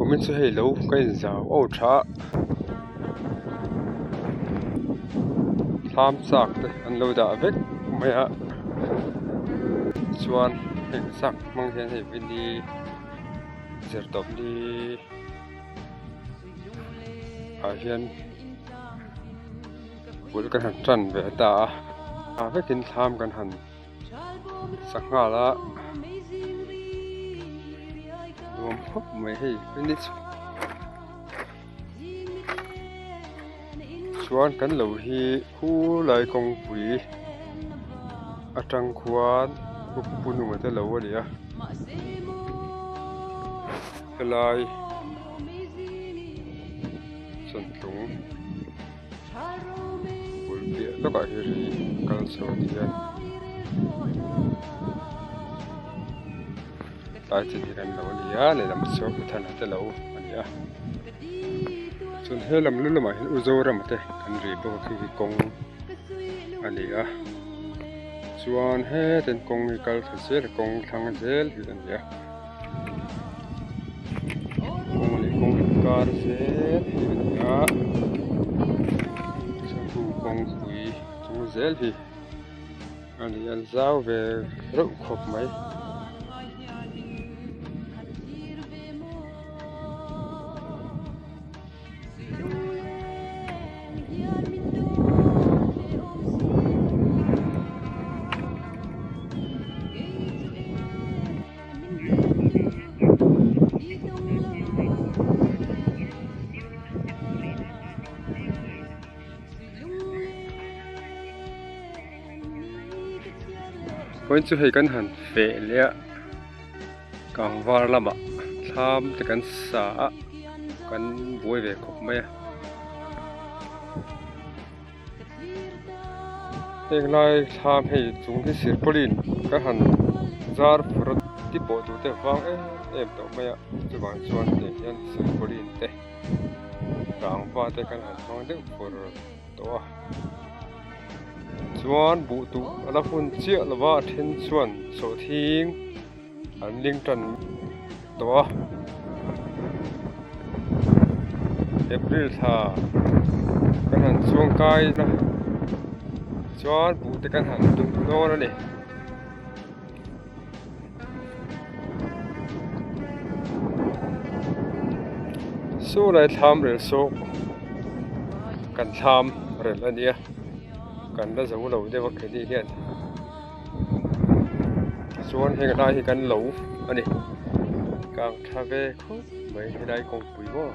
Kumin chu hei lo ka inzau aw tha a thlam chak te an lo dah vek mai a chuan heng chak hmang hian hei vini zirtawp ni ah hian bul kan han tan ve ta a ah vekin thlam kan han sanghal a nuam khawp mai hei chuan kan lo hi khulai kawngpui atang khuan pu nunga te lo a ni a helai chawnthlung. Bul piah lawkah hi ri kal chho ti hian tlai chin hi kan lo a ni a lehlam chu Uthana te lo a ni a chuan he lam lu lamah hian U Zorama te kan ri bawk a khi khi kawng a ni a chuan hetin kawng hi kal thla zel a kawng thlang zel hi a ni a. Kawng leh kawng inkar zel hi a ni a chhungku kawngpui chung zel hi a ni a zau ve reuh khawp mai. Vawiin chu hei kan han feh leh a kangvar lamah thlam te kan sa a kan buai ve khawp mai a. Heng lai thlam hei chung hi silpauline ka han zar phur a ti pawh tur te vang em em tawh mai a chuvang chuan teh hian silpauline te rangva te kan han hmang deuh fur tawh a chuan buh tuh a la hun chiah lo va a then chuan sawhthing an ling tan tawh a April thla kan han chuang kai a chuan buh te kan han duh dawn a ni. Saw lai thlam rel saw kan thlam rel a nia kan la zo lo deuh a keini hian. Tichuan heng lai hi kan lo a ni kang tha ve khawp mai helai kawngpui maw.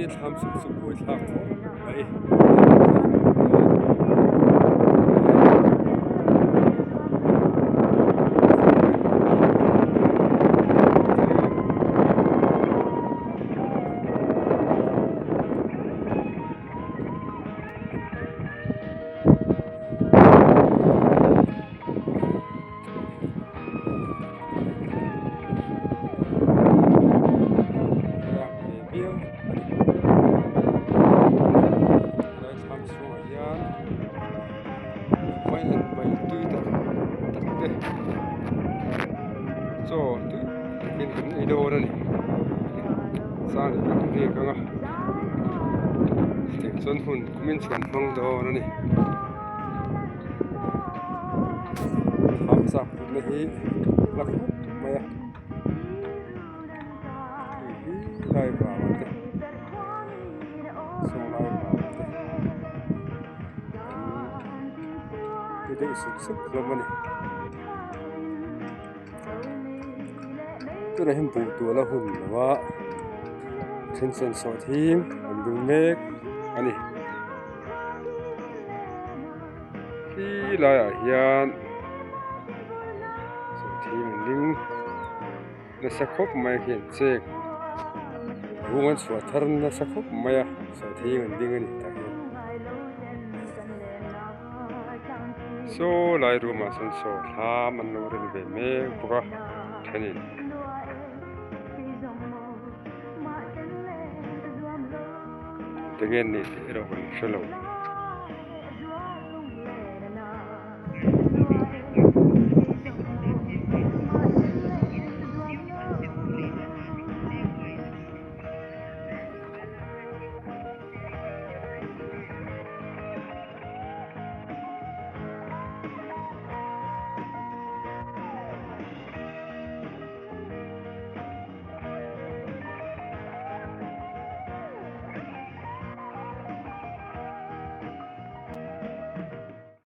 Mahni thlam suk chu buaithlak khawp mai. Viau a ni. Helai thlam chhungah hian vailen bai tui tak tak te chaw tui takin kan ei dawn a ni. Sang leh kan riak ang a tiang chuan hun kumin chhuan hmang dawn a ni. Thlam chak putna hi la khawp mai a. Hei hi lai vang te saw lai vang te an ti deuh sup sup hlawm a ni tunah hian buh tual a hun lo a then chuan sawhthing an ding mek a ni khi laiah hian sawhthing an ding. Nasa khawp mai hian chek vung an chhuah thar nasa khawp mai a sawhthing an ding a ni tah hian saw lai room ah sawn saw thlam an lo rem ve mek bawk a thenin. Enge an nih tih erawh kan hre lo.